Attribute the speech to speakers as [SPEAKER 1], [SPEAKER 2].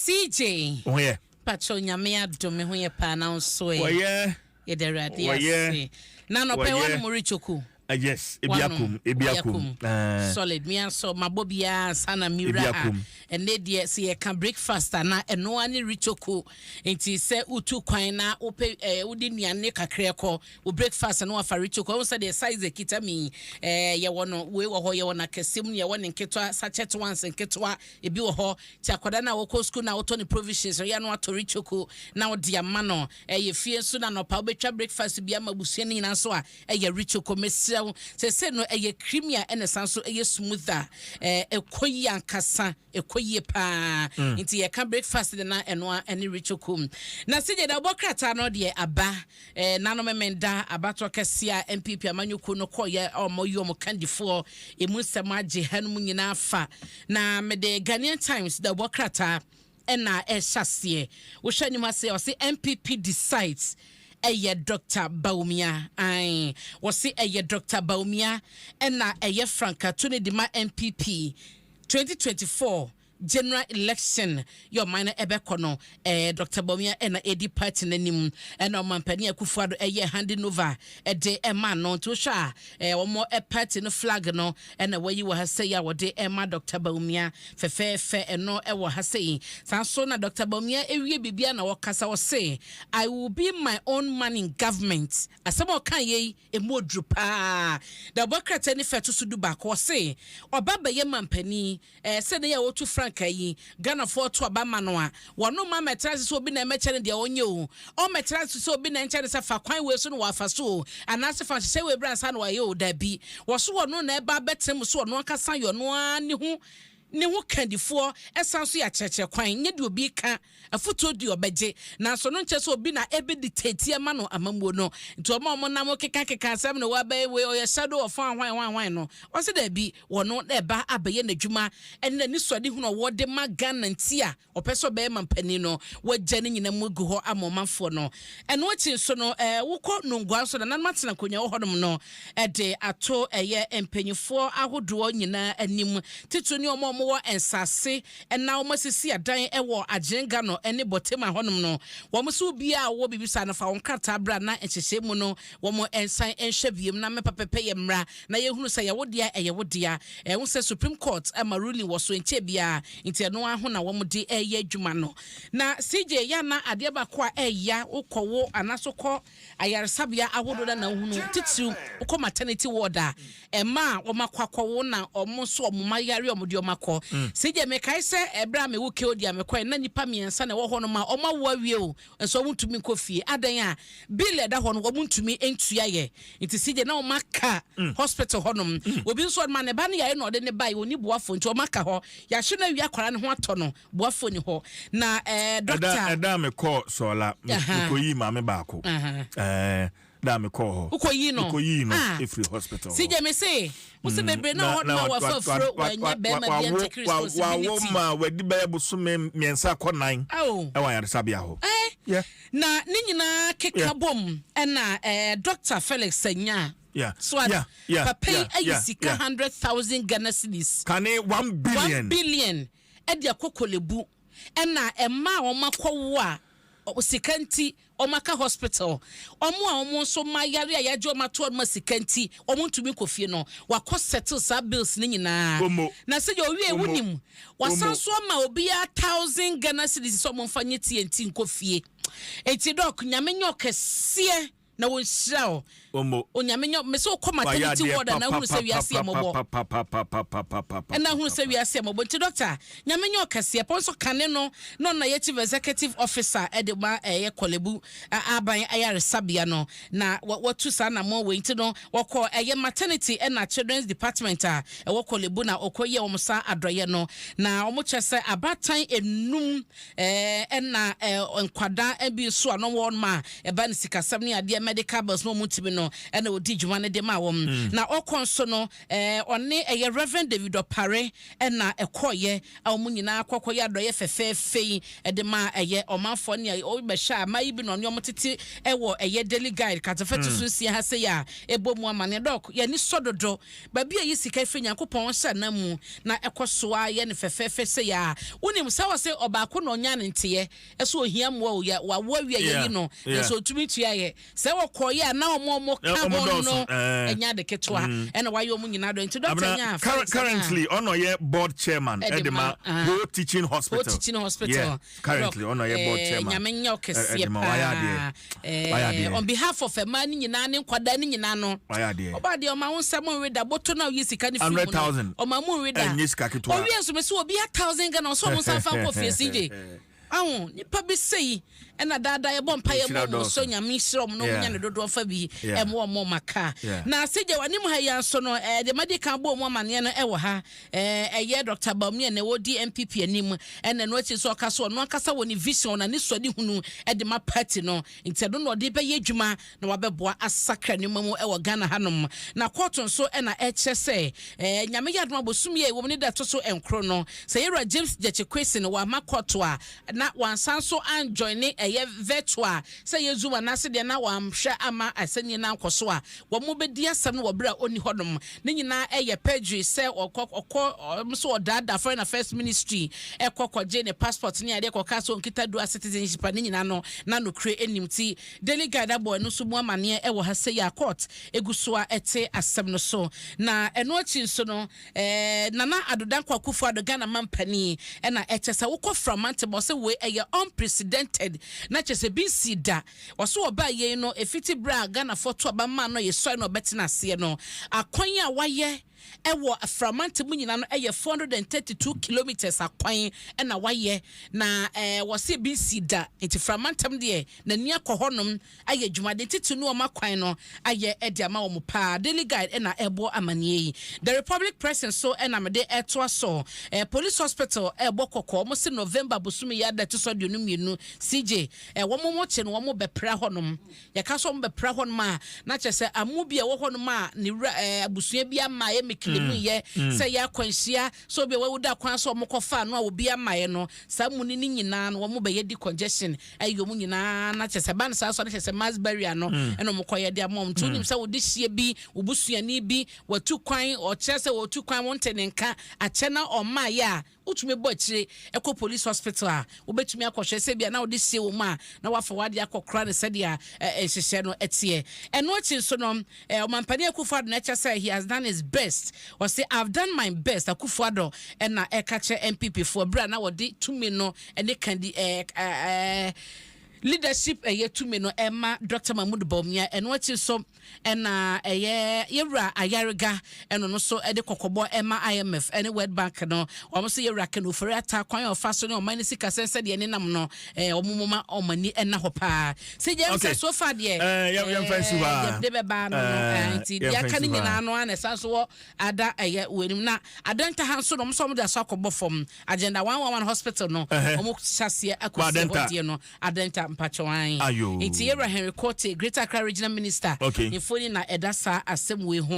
[SPEAKER 1] CJ.
[SPEAKER 2] Wo ho yɛ?
[SPEAKER 1] Pacho, Nyame adom, me ho yɛ paa, na wo nso ɛ?
[SPEAKER 2] Wɔyɛ.
[SPEAKER 1] Yɛda Awurade
[SPEAKER 2] Wɔyɛ.
[SPEAKER 1] ase. Na nɔpɛ
[SPEAKER 2] Wɔyɛ.
[SPEAKER 1] wɔnom rechoku.
[SPEAKER 2] Yes, ebi akom, ebi akom.
[SPEAKER 1] Solid. Me nso mabɔ biara ansa na mewura
[SPEAKER 2] Ebi
[SPEAKER 1] ha.
[SPEAKER 2] akom.
[SPEAKER 1] Ɛnɛ deɛ, sɛ yɛka breakfast a, na ɛnoa ne Richoco. Nti sɛ wotu kwan na wopɛ wode nnuane kakra kɔ wo breakfast na wafa Richoco. Ɛhu sɛ deɛ size ekita mi, yɛwɔ no wei wɔ hɔ, yɛwɔ no akɛseɛ mu, yɛwɔ ne nketewa, sachet ones nketewa ebi wɔ hɔ. Nti akwadaa no a wɔkɔ school na wotɔ ne provisions no, yɛ no atɔ Richoco na wode ama no. Ɛyɛ fie nso na nɔpa wobɛtwa breakfast bi ama abusua no nyinaa nso a, ɛyɛ Richoco. Mesrɛ wo sɛ no ɛyɛ creamy a ɛna san so ɛyɛ smooth a ɛkɔ yie ankasa, ɛkɔ yie paa. Nti yɛka breakfast de na ɛno a ɛne Richoco. Na sɛdeɛ da wobɔ krataa no deɛ aba nanom menda abatoɔ kɛseɛ a NPP amanyɔkuo no kɔɔyɛ a ɔmo yi ɔmo kandifoɔ ɛmu nsɛm agye ha no mu nyinaa fa. Na mede Ghanaian Times da wobɔ krataa ɛna ɛhyɛ aseɛ. Wohwɛ anim ase, ɔse NPP decides ɛyɛ Dr Bawumia. Ae, wɔse ɛyɛ Dr Bawumia ɛna ɛyɛ frankato ne de ma NPP 2024 general election yɛ ɔman no ɛbɛkɔ no. Dr Bawumia ɛna ɛdi party n'anim, ɛna ɔmampanin Akufo-Addo ɛyɛ handing over ɛde ɛma no. Nti wohwɛ a, wɔn party no flag no ɛna wɔyi wɔ ha sɛ yi a wɔde ɛma Dr Bawumia fɛfɛɛfɛ. Ɛno ɛwɔ ha sɛ yi. Saa nso na Dr Bawumia ewie biribiara na wɔkasa, wɔse, "I will be my own man in government." Asɛm a ɔka yɛ yi emu oduru paa. Da ɔbɔ krataa ne fɛ to so 11, ɔse ɔba bɛyɛ mampanin sɛdeɛ yɛ a wɔtu frankaa yi, Ghanafoɔ to aba ma no a, wɔn ma mɛtena ase sɛ obi na ɛmɛkyɛ no deɛ ɔnyɛ o. Ɔmɛtena ase sɛ obi na ɛnkyɛ no sɛ fa kwan wei so no wɔafa so o, anaasɛ fa nhyehyɛ wei bra ansa na wɔayɛ o. Dabi, wɔso wɔno na ɛba abɛtena mu so, ɔno ankasa yɛ ɔno ara ne ho kandifoɔ, ɛsan so yɛ akyerɛkyerɛ kwan, nyɛ deɛ obi ka afotuo di ɔbɛgye, nanso no nkyɛ sɛ obi na ɛbɛdi tete ama no amammuo no. Nti ɔma ɔmo nam keka asɛm na wabɛyɛ wei, ɔyɛ shadow of hwan hwan hwan hwan no, ɔsɛ daabi, wɔno na ɛba abɛyɛ n'adwuma ɛne n'ani sɔde hunu ɔwɔ de ma Ghana. Nti a ɔpɛ sɛ ɔbɛyɛ mampanin no, wagya ne nyinaa mu agu hɔ ama ɔmanfoɔ no. Ɛno akyi nso no, wokɔ Nongua nso na nanom atena nkonnwa wɔ hɔnom no, ɛde ato ɛyɛ mpanyinfoɔ ahodoɔ nyinaa anim, titiri ne ɔmo a ɔmowɔ nsase ɛna wɔn asisi adan ɛwɔ Agyenga no ɛne Bɔtɛm hɔnom no. Wɔn nso obiara a wɔwɔ biribi saa no, fa wɔn krataa bra na nhyehyɛ mu no wɔn nsan nhwɛ biem na mɛpa pɛpɛ yɛ mmra na yɛhunu sɛ yɛwo dea, ɛyɛ wo dea. Ɛho sɛ Supreme Court ɛma ruling wɔ so nkyɛn biara, nti ɛno aho na wɔn de ɛyɛ adwuma no. Na CJ, yɛ ana adeɛ baako a ɛyya, wokɔwo anaso kɔ ayaresabea ahodoɔ na nahunu, titiriw wokɔ maternity ward a, ɛma a wɔn akɔ akɔwo na wɔn nso wɔn ma yare, wɔn de wɔn akɔ. CJ, mekae sɛ ɛberɛ a mewo keo deɛ, mekɔɛ na nipa mmiɛnsa na ɛwɔ hɔnom a wɔn awo awie o, nso wɔn ntumi nkɔ fie. Adan a bill ɛda hɔ no, wɔn ntumi ntua yɛ. Nti CJ, na wɔn aka hospital hɔnom. Obi nso ɔde ma ne ba no yare na ɔde ne ba yi, oni boafo, nti wɔn aka hɔ. Yɛahwɛ no awie, akwara ne ho atɔ no, boafo ni hɔ na doctor.
[SPEAKER 2] Ɛda a mekɔɔ Sɔɔla, mekɔyii maame baako. Da a mekɔɔ hɔ.
[SPEAKER 1] Wokɔyii no?
[SPEAKER 2] Mekɔyii no
[SPEAKER 1] Ah.
[SPEAKER 2] ɛfiri hospital hɔ.
[SPEAKER 1] CJ, me se wo sɛ bebree na hɔ na wafa afuro, wanya bɛrima bi and take
[SPEAKER 2] Wawo
[SPEAKER 1] responsibility.
[SPEAKER 2] ma wadi bɛyɛ bosome 3 kɔ 4
[SPEAKER 1] Awo.
[SPEAKER 2] ɛwɔ ayaresabea hɔ.
[SPEAKER 1] Na ne nyinaa keka bom ɛna Dr Felix Sanya so a papa yi ayi sika 100,000 Ghana cedis.
[SPEAKER 2] Kane 1 billion.
[SPEAKER 1] 1 billion ɛde akɔ Korle Bu, ɛna ɛma a wɔn akɔwo a sika nti wɔn aka hospital, wɔn a wɔn nso ma yare a yɛagye wɔn ato wɔn sika nti wɔn ntumi nkɔ fie no, wakɔ settle saa bills ne nyinaa.
[SPEAKER 2] Omo.
[SPEAKER 1] Na sɛ deɛ owie
[SPEAKER 2] Omo.
[SPEAKER 1] wunim wasan
[SPEAKER 2] Omo.
[SPEAKER 1] so ama obiara 1,000 Ghana cedis sɛ wɔn mfa nye tie nti nkɔ fie. Eti Doc, Nyame nyɛ ɔkɛseɛ na wɔnhyira o.
[SPEAKER 2] Omo.
[SPEAKER 1] Onyame nyɛ mɛ sɛ wokɔ maternity ward a na ahunu sɛ wiase yɛ mmɔbɔ.
[SPEAKER 2] Mmɔbɔ.
[SPEAKER 1] Ɛna ahunu sɛ wiase yɛ mmɔbɔ. Nti doctor, Nyame nyɛ ɔkɛseɛ pɔn nso kane no na ɔna yɛ chief executive officer ɛde ma ɛyɛ Korle Bu aban ayaresabea no na wɔtu saa namɔ wei. Nti no wɔkɔ ɛyɛ maternity ɛna children's department a ɛwɔ Korle Bu na ɔkɔ yɛ wɔn sa adɔyɛ no, na wɔn kyerɛ sɛ abaatan 5 ɛna nkwadaa bi nso a na wɔn ma ɛba ne sikasɛm ne adeɛ. Medical bills na wɔn ntumi no ɛna ɔdi dwuma no de ma wɔn. Na ɔkɔ nso no, ɔne ɛyɛ Reverend David Ɔpare ɛna ɛkɔɔyɛ a wɔn nyinaa kɔkɔyɛ adɔyɛ fɛfɛɛfɛ yi ɛde ma ɛyɛ ɔmanfoɔ ne ɔbɛhyɛ a mmaa yi bi na ɔne wɔn tete ɛwɔ ɛyɛ Daily Guide katafɛ to so nsia ha sɛ yɛ a ɛbɔ mu ama ne dɔk yɛni sɔ dodo. Baabi a yi sika firi, Nyankopɔn hyɛ nan mu na ɛkɔ so a yɛ ne fɛfɛɛfɛ sɛ yɛ a wonim sɛ wɔ sɛ ɔbaako na ɔnya ne nteɛ ɛso ohia mmoa o, yɛ wawo awie yɛyi no nso otumi tua yɛ sɛ wɔkɔɔyɛ a na ɔmo ka ho no ɛnya ade ketewa ɛna wayɛ ɔmo nyinaa dɔ nti dɔkta nya.
[SPEAKER 2] Currently ɔno yɛ board chairman ɛde ma Ho Teaching Hospital.
[SPEAKER 1] Ho Teaching Hospital.
[SPEAKER 2] Yeah, currently ɔno yɛ board chairman.
[SPEAKER 1] Nyame nyɛ ɔkɛseɛ paa on behalf of ɛmaa ne nyinaa ne nkwadaa ne nyinaa no. Ɔbaa deɛ ɔma wo nsɛm nwe bɔtɔ na oyi sika ne firi mu no, ɔma mu nwe da.
[SPEAKER 2] Ɛnyɛ sika ketewa.
[SPEAKER 1] Owie nso mɛ sɛ obi a 1,000 Ghana ɔsɛ ɔmo nsa fa nkɔ fie CJ ahu nipa bi sɛyi ɛna daadaa yɛbɔ mpa yɛ mɔ ɔmo so Nyame hyerɛ ɔmo na ɔmo nya ne dodoɔ fa bi ɛmo ɔmo ɔmo aka. Na sɛgya wanim ha yi nso no, deɛ madi kan bɔ ɔmo amaneɛ no ɛwɔ ha, ɛyɛ Dr. Bawumia na ɛwɔ di NPP anim, ɛna ɛno akyi nso ɔka so ɔno ankasa wɔ ne vision na ne sɔde hunu ɛde ma party no, nti ɛno na ɔde bɛyɛ adwuma na wabɛboa asakra nneɛma mu ɛwɔ Ghana hanom. Na kɔɔto nso ɛna ɛkyerɛ sɛ Nyame yɛ adom abosom yɛ ɛwɔ mu ne da ɛto so nkoro no sɛ yɛwura James Gyakye Quayson wama kɔɔto a na wansan so anjoin ne ɛyɛ virtual sɛ yɛ Zoom anaasɛ deɛ na wamhwɛ ama asɛnniɛ no ankɔ so a, wɔn mo bɛdi asɛm no wɔ berɛ a ɔnni hɔnom. Ne nyinaa ɛyɛ perjury sɛ ɔkɔ ɔkɔ ɔmo so ɔdaadaa Foreign Affairs Ministry ɛkɔ kɔgye ne passport ne adeɛ kɔka so nkita dual citizenship a ne nyinaa no na nokure anim. Ti Daily Guide abɔ ɛno nso mu amaneɛ ɛwɔ ha sɛ yɛ a court egu so a ɛte asɛm no so. Na ɛno akyi nso no, Nana Addo Dankwa Akufo Addo, Ghana mampanin, ɛna ɛkyɛ sɛ wokɔ Framante bɔ sɛ wei ɛyɛ unprecedented na kyɛ sɛ bi nsi da. Ɔso ɔbaa yɛn no efiti berɛ a Ghanafoɔ to aba maa no yɛsɔre na ɔbɛtena aseɛ no, akwan a wayɛ ɛwɔ Framante mu nyinaa no ɛyɛ 432 kilometres akwan ɛna wayɛ na wɔsi bi nsi da. Nti Framantam deɛ n'ani akɔ hɔnom ayɛ adwumaden titi no, ɔmo akwan no ayɛ ɛde ama wɔn paa. Daily Guide ɛna ɛbɔ amaneɛ yi. The Republic Press nso ɛna mede ɛtoa so. Police Hospital ɛbɔ kɔkɔɔ, wɔn si November bosomi yi ada ɛto so 22, CJ, wɔn mo kye no wɔn bɛpra hɔnom. Yɛka so wɔn bɛpra hɔnom a, na kyerɛ sɛ amu bi a ɛwɔ hɔnom a ne wura abusua bi ama yɛ mekele mu yɛ sɛ yɛ akwanhyia sɛ obi a wawu da kwan so wɔn kɔfa no a obi ama yɛ no, saa mu ni ne nyinaa no wɔn bɛyɛ decongestion ɛyɛ wɔn nyinaa. Na kyerɛ sɛ ban saa so na kyerɛ sɛ mass burial no ɛna wɔn kɔyɛ de ama wɔn. Nti wonim sɛ wɔde hyia bi obusuani bi wɔtu kwan, ɔkyerɛ sɛ wɔtu kwan, wɔn te ne nka akyɛ na ɔmaa yɛ a, wotumi bɔ akyire ɛkɔ police hospital a wobɛtumi akɔhwɛ sɛ bia na wode sie wɔ mu a na wafa wade akɔkora no sɛdeɛ nhyehyɛ no ɛteɛ. Ɛno akyi nso no, ɔmampanin Akufo Addo no ɛkyɛ sɛ he has done his best. Ɔsɛ "I've done my best." Akufo Addo ɛna ɛka kyerɛ NPP foɔ berɛ a na wɔde tumi no ɛne kandi ɛɛ ɛɛ leadership ɛyɛ tumi no ɛma Dr. Mahmood Bawumia. Ɛno akyi nso ɛna ɛyɛ yɛwura Ayariga ɛno no so ɛde kɔkɔbɔ ɛma IMF ɛne World Bank no. Wɔn nso yɛwura Ken Ofori Atta kwan a ɔfa so ne ɔman ne sika sɛn sɛdeɛ ne nam no, wɔn mo ma wɔn ani ɛna hɔ paa sɛ gyɛn sɛ so far deɛ
[SPEAKER 2] yɛmfa nsi hɔ a.
[SPEAKER 1] Yɛde bɛba no, nti deɛ aka ne nyinaa no ana ɛsan so wɔ ada ɛyɛ wɔ anim. Na Adenta ha nso no, wɔn nso wɔn de aso akɔbɔ fam Agenda 111 Hospital no, wɔn hyɛ aseɛ akɔsi hɔ deɛ no Adenta mpatwɔn. Nti yɛwura Henry Quartey, Greater Accra Regional Minister, mfoni na ɛda saa asɛm wei ho.